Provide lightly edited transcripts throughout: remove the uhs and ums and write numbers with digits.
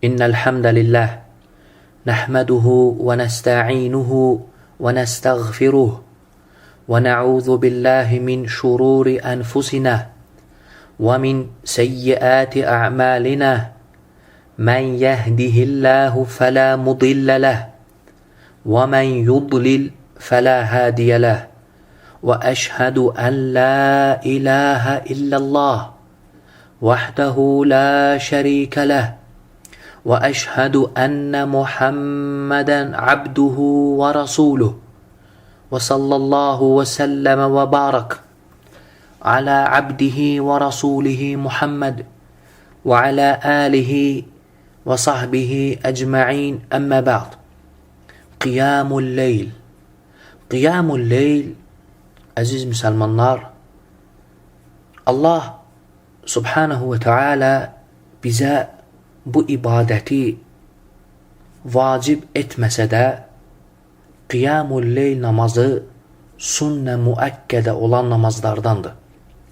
İnnel hamdalillah nahmaduhu ve nesta'inuhu ve nestağfiruh ve na'udzu billahi min şururi enfusina ve min seyyiati a'malina. Men yehdihillahu fela mudille leh ve men yudlil fela hadiye leh. Ve eşhedü en la ilahe illallah vahdehu la şerike leh ve eşhedü enne Muhammeden abduhu ve rasuluh ve sallallahu ve selleme ve barak ala abdihi ve rasulihi Muhammed ve ala alihi ve sahbihi ecma'in, emme ba'd. Qiyamul leyl. Qiyamul leyl, əziz müsəlmanlar, Allah Subhanahu ve Teala bizə bu ibadəti vacib etməsə də, Qiyamul leyl namazı sünnə müəkkədə olan namazlardandır.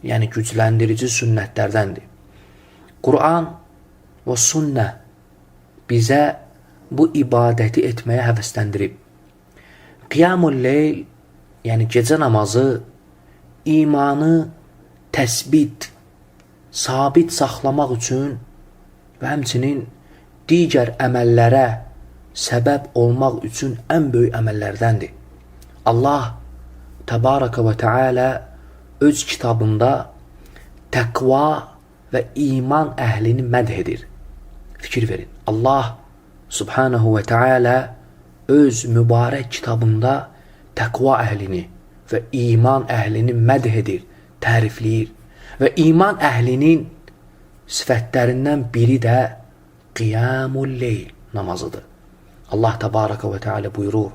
Yəni gücləndirici sünnətlərdəndir. Quran və sünnə bizə bu ibadəti etməyə həvəsləndirib. Qiyamul leyl, yəni gecə namazı, imanı təsbit, sabit saxlamaq üçün və həmçinin digər əməllərə səbəb olmaq üçün ən böyük əməllərdəndir. Allah Təbaraka və Teala öz kitabında təqva və iman əhlini mədh edir. Fikir verin. Allah Subhanahu və Teala öz mübarək kitabında təqva əhlini və iman əhlini mədh edir, tərifləyir. Və iman əhlinin sifətlərindən biri də Qiyamul leyl namazıdır. Allah Təbaraka və Teala buyurur: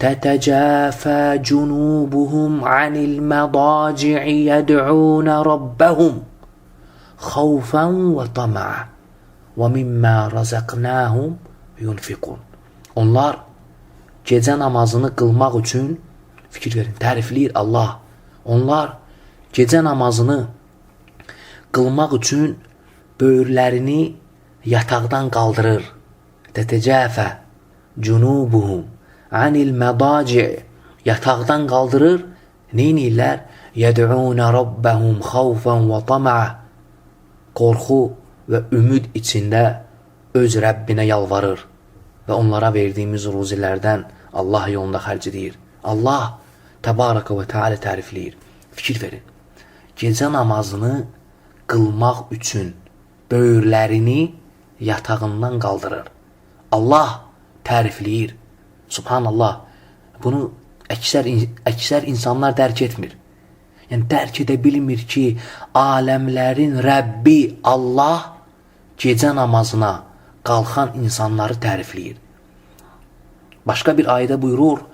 Tətəcafə cunubuhum anil mədaci'i yəd'un rabbahum xawfan və tama'a və mimma razaqnahum yunfiqun. Onlar gecə namazını qılmaq üçün, fikir verin, tərifləyir Allah. Onlar gecə namazını qılmaq üçün böyürlərini yataqdan qaldırır. Tətəcafə cunubuhum anil mədaci, yataqdan qaldırır. Neynirlər? Yəd'un rabbahum xawfan və tama'a. Qorxu və ümid içində öz Rəbbinə yalvarır və onlara verdiyimiz ruzilərdən Allah yolunda xərc edir. Allah Təbaraka və Teala tərifləyir. Fikir verin. Gecə namazını qılmaq üçün böyürlərini yatağından qaldırır. Allah tərifləyir. Subhanallah. Bunu əksər insanlar dərk etmir. Yəni dərk edə bilmir ki, aləmlərin Rəbbi Allah gecə namazına qalxan insanları tərifləyir. Başqa bir ayədə buyurur: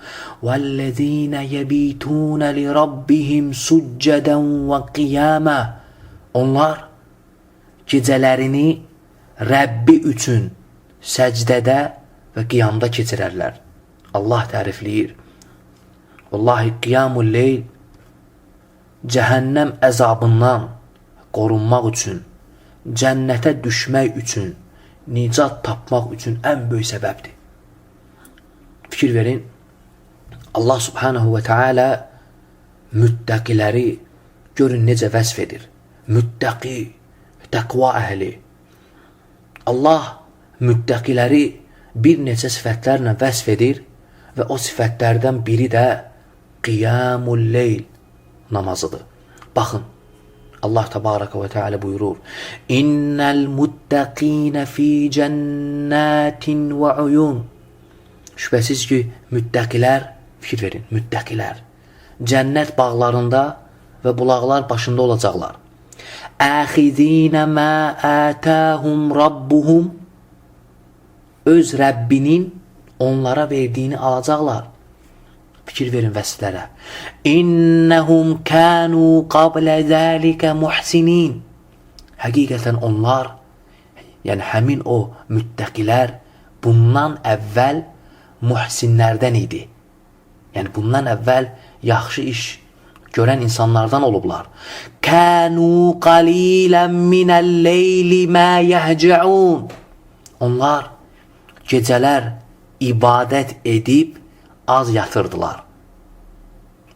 "Vəllezîne yebîtûne li rabbihim succeden və qiyama." Onlar gecələrini Rəbbi üçün səcdədə və qiyamda keçirərlər. Allah tərifləyir. Vallahi qiyamul leyl cəhənnəm əzabından qorunmaq üçün, cənnətə düşmək üçün, nicat tapmaq üçün ən böyük səbəbdir. Fikir verin, Allah Subhanahu və Teala müttəqiləri görün necə vəsf edir. Müttəqi, təqva əhli. Allah müttəqiləri bir neçə sifətlərlə vəsf edir və o sifətlərdən biri də Qiyamul leyl namazıdır. Baxın, Allah Təbaraka və Teala buyurur: "İnnel muttaqina fi cennetin və uyun." Şübhəsiz ki, müttəqilər, fikir verin, müttəqilər cənnət bağlarında və bulaqlar başında olacaqlar. Əxizina ma atahum rabbuhum, öz Rəbbinin onlara verdiyini alacaqlar. Fikir verin vəsflərə. İnnəhum kanu qablə zəlikə muhsinin. Həqiqətən onlar, yəni həmin o müttəqilər bundan əvvəl muhsinlərdən idi. Yəni bundan əvvəl yaxşı iş görən insanlardan olublar. Kanu qalilan minəl-leyli ma yehcaun. Onlar gecələr ibadət edib az yatırdılar.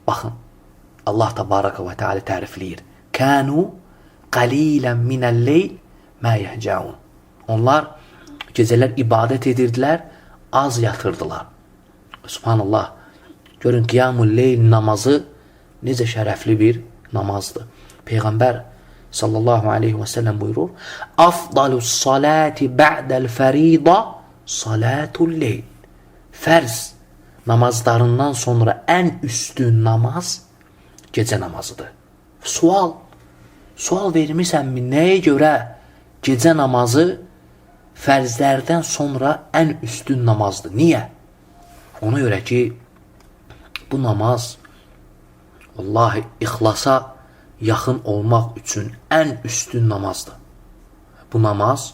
Baxın, Allah təbaraka və teala tərifləyir. Kanu qalilən minəl-leyl mə yəhcaun. Onlar gecələr ibadət edirdilər, az yatırdılar. Subhanallah. Görün, qiyamul leyl namazı necə şərəfli bir namazdır. Peyğəmbər sallallahu aleyhi və səlləm buyurur: Afdalus salati ba'dəl fərida salatul leyl. Fərz namazlarından sonra ən üstün namaz gecə namazıdır. Sual vermisənmi nəyə görə gecə namazı fərzlərdən sonra ən üstün namazdır? Niyə? Ona görə ki, bu namaz vallahi ixlasa yaxın olmaq üçün ən üstün namazdır. Bu namaz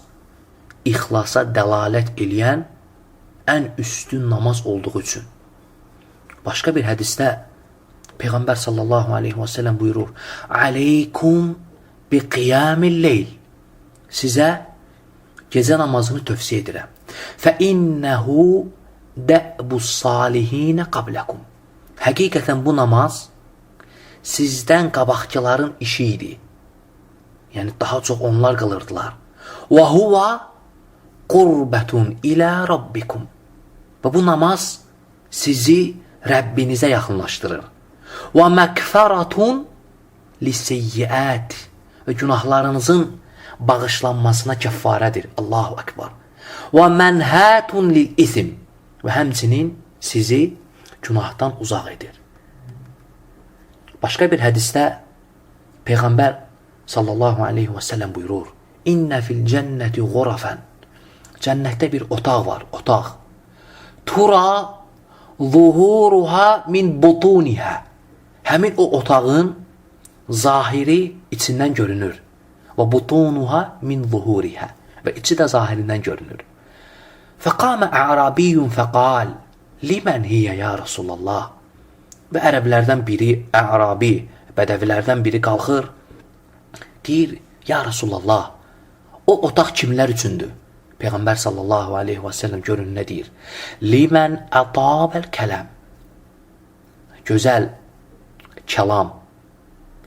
ixlasa dəlalət eləyən ən üstün namaz olduğu üçün. Başqa bir hədisdə Peyğəmbər sallallahu aleyhi və səlləm buyurur: Aleykum bi qiyamil leyl. Sizə gecə namazını tövsiyə edirəm. Fə innehu də'bus salihin qablakum. Həqiqətən bu namaz sizdən qabaqçıların işi idi. Yəni daha çox onlar qılırdılar. Və huva qurbetun ilə rabbikum. Və bu namaz sizi Rəbbinizə yaxınlaşdırır. Və məğfəratun liseyyiat. Və günahlarınızın bağışlanmasına kəffarədir. Allahu Ekber. Və mənhatun lil isim. Və həmçinin sizi günahdan uzaq edir. Başqa bir hədisdə Peyğəmbər sallallahu aleyhi və səlləm buyurur: İnnə fil cənnəti ğurafən. Cənnətdə bir otaq var, otaq. Tura zuhuruha min butuniha. Həmin o otağın zahiri içindən görünür. Və butunuha min zuhuriha. Və içi də zahirindən görünür. Fəqamə a'rabiyyun fəqal: Limən hiyə ya Rasulallah? Və ərəblərdən biri, ərabi, bədəvilərdən biri qalxır, deyir: Ya Rasulallah, o otaq kimlər üçündür? Peyğəmbər sallallahu aleyhi və səlləm görün nə deyir? Limən ətabəl kələm. Gözəl kəlam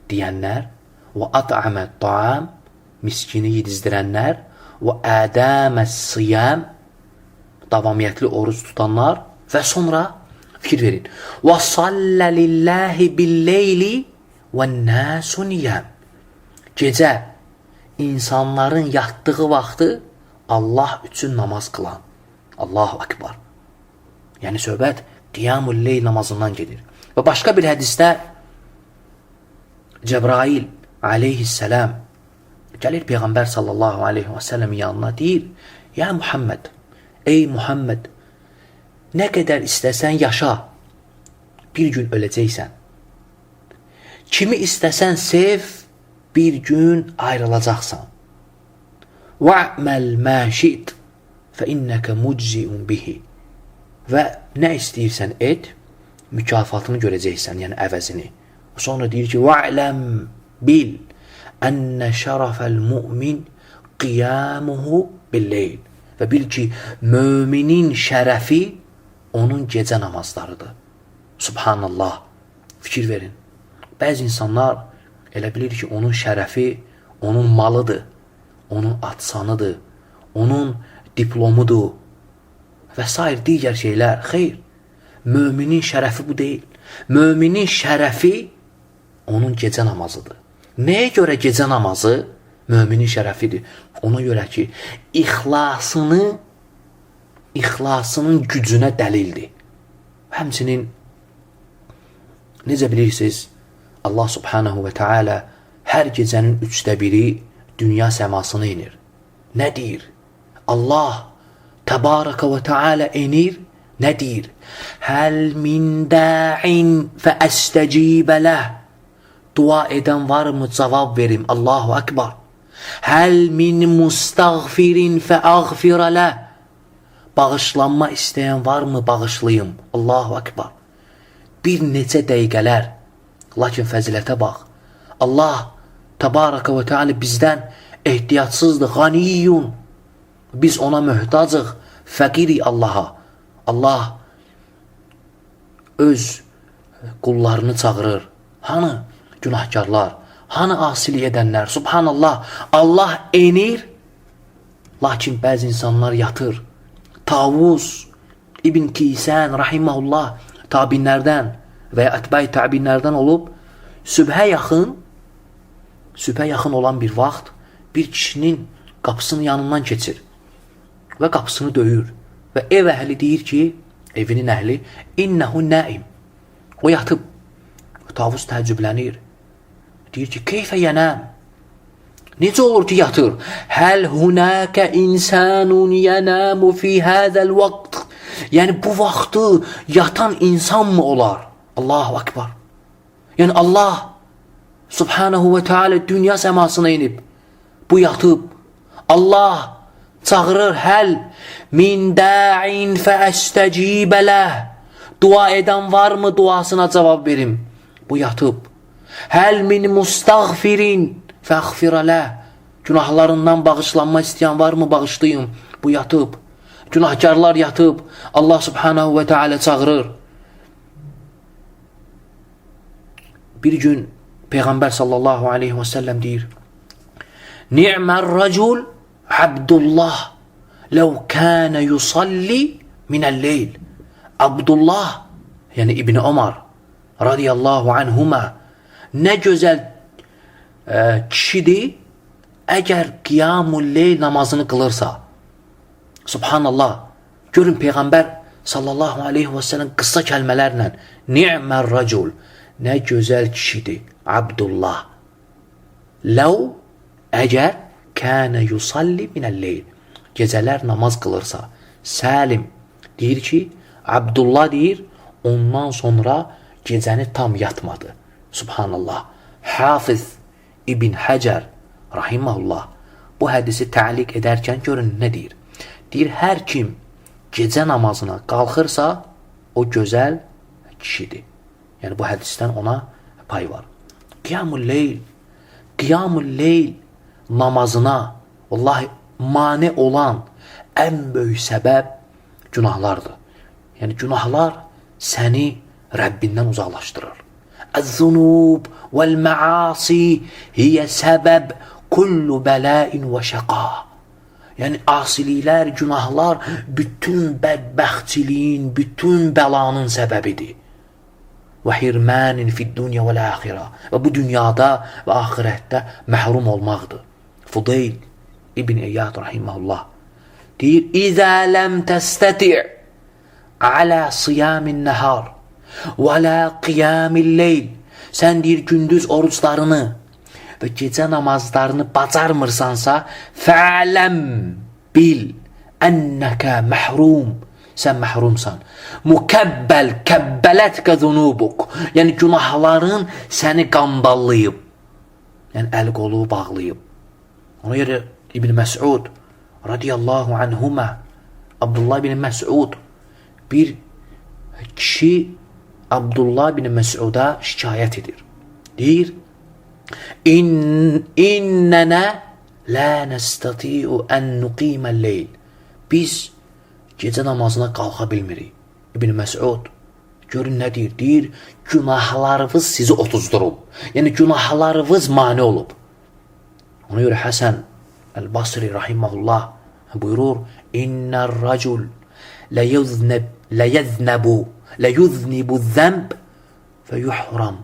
deyənlər, və at'amə ta'am, miskini yedizdirənlər, və ədəmə siyam, davamiyyətli oruc tutanlar və sonra fikir verin. Və sallə lillahi bil-leyli və nasu niyam. Gecə insanların yatdığı vaxtı Allah üçün namaz qılan. Allahu Ekber. Yəni söhbət qiyamul leyl namazından gedir. Və başqa bir hədisdə Cəbrail aleyhisselam gəlir Peyğəmbər sallallahu aleyhi və səlləm yanına, deyir: Ya Muhammed, ey Muhammed, nə qədər istəsən yaşa, bir gün öləcəksən. Kimi istəsən sev, bir gün ayrılacaqsan. Və'məl mə şi't fə innəkə mucziun bihi. Və nə istəyirsən et, mükafatını görəcəksən, yəni əvəzini. Sonra deyir ki: Və'ləm, bil, ennə şərəfəl mümin qiyamuhu billeyl. Və bil ki, müminin şərəfi onun gecə namazlarıdır. Subhanallah. Fikir verin. Bəzi insanlar elə bilir ki, onun şərəfi onun malıdır, onun ad-sanıdır, onun diplomudur və sair digər şeylər. Xeyr, müminin şərəfi bu deyil. Müminin şərəfi onun gecə namazıdır. Nəyə görə gecə namazı müminin şərəfidir? Ona görə ki, ixlasının gücünə dəlildir. Həmçinin necə bilirsiniz, Allah subhanahu və teala hər gecənin 1/3 dünya səmasına inir. Nə deyir? Allah təbaraka və teala enir. Nə deyir? Həl min da'in fə əstəcibə ləh. Dua edən varmı? Cavab verim. Allahu Ekber. Həl min mustağfirin fə əğfirə ləh. Bağışlanma istəyən varmı? Bağışlayım. Allahu Ekber. Bir neçə dəqiqələr. Lakin fəzilətə bax. Allah təbaraka və teala bizdən ehtiyatsızdır. Qaniyyun. Biz ona möhtacıq, fəqirik Allaha. Allah öz qullarını çağırır. Hanı günahkarlar, hanı asilik edənlər? Subhanallah, Allah enir, lakin bəzi insanlar yatır. Tavus İbn Kiysən rahimehullah tabinlərdən və ya ətbai tabinlərdən olub, sübhə yaxın olan bir vaxt bir kişinin qapısının yanından keçir və qapısını döyür və ev əhli deyir ki, evinin əhli, innehu naim. O yatıb. Tavus təəccüblənir. Deyir ki, keyfə yənəm? Necə olur ki, yatır? Həl hunəkə insanun yənəmu fi həzəl vaxt. Yəni, bu vaxtı yatan insan mı olar? Allahu akbar. Yəni, Allah subhanahu ve teala dünya səmasına inib. Bu yatıb. Allah çağırır, həl min da'in fəəstəcibə ləh. Dua edən varmı, duasına cavab verim. Bu yatıb. Həl min mustağfirin fəğfirə ləh. Günahlarından bağışlanma istəyən varmı, bağışlayım. Bu yatıb. Günahkarlar yatıb. Allah subhanahu ve teala çağırır. Bir gün Peyğəmbər sallallahu aleyhi və səlləm deyir: Ni'mər rəcul Abdullah ləv kənə yusalli minəl-leyl. Abdullah, yəni İbn Ömər radiyallahu anhuma, nə gözəl kişidir əgər qiyamul leyl namazını qılırsa. Subhanallah. Görün Peyğəmbər sallallahu aleyhi və səlləm qısa kəlmələrlə ni'mər rəcul, nə gözəl kişidir Abdullah. Ləv əgər kənə yusalli minəl-leyl, gecələr namaz qılırsa. Səlim deyir ki, Abdullah deyir, ondan sonra gecəni tam yatmadı. Subhanallah. Hafiz İbn Həcər rahimehullah bu hədisi təliq edərkən görün nə deyir? Deyir, hər kim gecə namazına qalxırsa, o gözəl kişidir. Yəni, bu hədisdən ona pay var. Qiyamul leyl, qiyamul leyl namazına vallahi mane olan ən böyük səbəb günahlardır. Yəni, günahlar səni Rəbbindən uzaqlaşdırır. Əz-zunub vəl-məasi hiyə səbəb kullu bələin və şəqa. Yəni, asiliklər, günahlar bütün bədbəxtçiliyin, bütün bəlanın səbəbidir. Və hirmənin fid-dunya vəl-axirə. Və bu dünyada və axirətdə məhrum olmaqdır. Fudeyl İbn İyad rahimehullah deyir: "İzə ləm təstəti' alə siyamin nəhar və lə qiyamil leyl." Sən deyir, gündüz oruclarını və gecə namazlarını bacarmırsansa, fəələm, bil, ennəkə məhrum, sən məhrumsan. Mükəbbəl, kəbbələtkə zunubuk. Yəni, günahların səni qandallayıb. Yəni, əl qolu bağlayıb. Ona görə İbn Məsud radiyallahu anhuma, Abdullah ibn Məsud, bir kişi Abdullah ibn Məsuda şikayət edir. Deyir, İnnənə lə nəstəti'u ən nuqiməl leyl. Biz gecə namazına qalxa bilmirik. İbn Məsud görün nə deyir? Deyir, günahlarınız sizi otuzdurub. Yəni, günahlarınız mane olub. Ona görə Həsən Əl-Basri rahimehullah buyurur: İnnər racul ləyəznəbu ləyuznibu zəmb və yuhram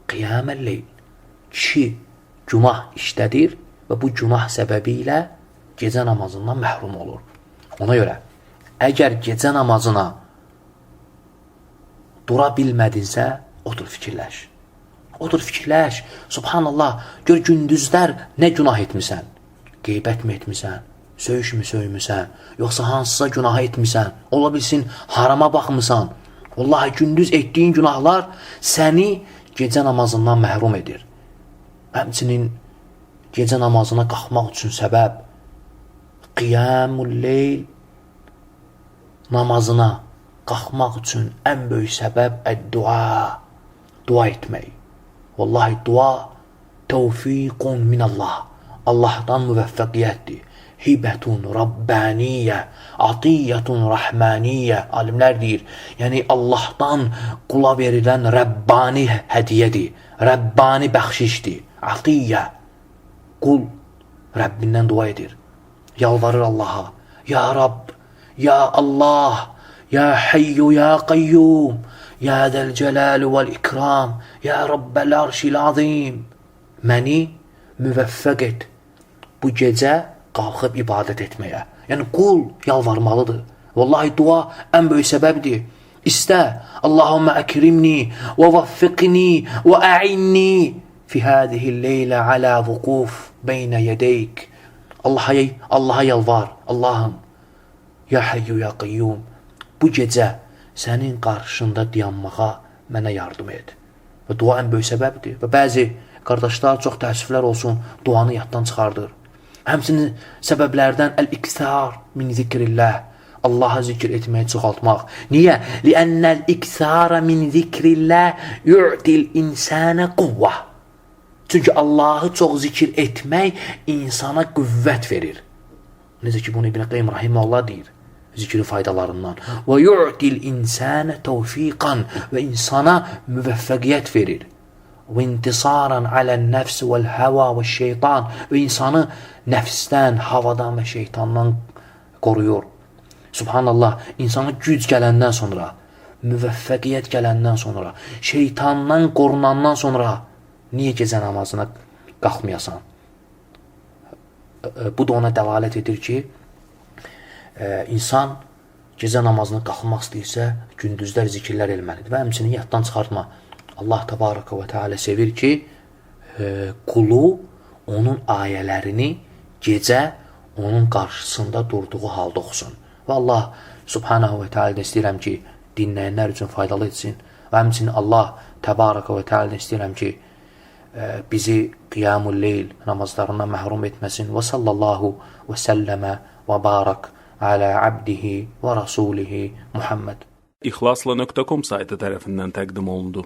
qiyaməl leyl. Kişi günah işlədir və bu günah səbəbi ilə gecə namazından məhrum olur. Ona görə əgər gecə namazına dura bilmədinsə, otur fikirləş. Otur fikirləş. Subhanallah, gör gündüzlər nə günah etmisən? Qeybət mi etmisən? Söyüş mü söymüsən? Yoxsa hansısa günah etmisən? Ola bilsin harama baxmısan? Vallahi gündüz etdiyin günahlar səni gecə namazından məhrum edir. Həmçinin gecə namazına qalxmaq üçün səbəb qiyamul leyl namazına qalxmaq üçün ən böyük səbəb əd-dua, dua etmək. Vallahi dua təvfiqun minallah. Allahdan müvəffəqiyyətdir. Hibətun Rabbaniyə, atiyyətun Rahmaniyə. Alimlər deyir, yəni Allahdan qula verilən Rəbbani hədiyyədir, Rəbbani bəxşişdir. Atiyyə. Qul Rəbbindən dua edir. Yalvarır Allaha. Ya Rabb, ya Allah, ya Hayyu ya Qayyum, ya Zəl Cəlal vəl İkram, ya Rabbəl Arşil Azim. Məni müvəffəq et bu gecə qalxıb ibadət etməyə. Yəni qul yalvarmalıdır. Vallahi dua ən böyük səbəbdir. İstə, Allahumma əkrimni və vəffiqni və a'inni fi hadihi leylə alə vuquf beynə yedeyk. Allaha yalvar. Allahım, ya Hayyu ya Qayyum, bu gecə sənin qarşında dayanmağa mənə yardım et. Və dua ən böyük səbəbdir. Və bəzi qardaşlar, çox təəssüflər olsun, duanı yaddan çıxardır. Həmçinin səbəblərdən əl-iksar min zikrillah. Allahı zikr etməyi çoxaltmaq. Niyə? Li'annel iksara min zikrillah yu'til insana quvva. Çünki Allahı çox zikr etmək insana qüvvət verir. Necə ki bunu İbn Qayyim rahimehullah deyir zikrin faydalarından. Və yu'til insana tawfiqan, və insana müvəffəqiyyət verir. Və intisaran alə'n nəfs vəl hava və şeytan, və insanı nəfsdən, havadan və şeytandan qoruyur. Subhanallah, insana güc gələndən sonra, müvəffəqiyyət gələndən sonra, şeytandan qorunandan sonra niyə gecə namazına qalxmayasan? Bu da ona dəlalət edir ki, insan gecə namazına qalxmaq istəyirsə, gündüzlər zikirlər eləməlidir. Və həmçinin yaddan çıxartma. Allah təbaraka və teala sevir ki, qulu onun ayələrini gecə onun qarşısında durduğu halda oxusun. Və Allah subhanahu və teala istəyirəm ki, dinləyənlər üçün faydalı etsin. Və həmçinin Allah təbaraka və teala istəyirəm ki, bizi qiyamul leyl namazlarından məhrum etməsin. Və sallallahu və səlləmə və barak alə abdihi və rasulihi Muhammed. İhlasla.com saytı tərəfindən təqdim olundu.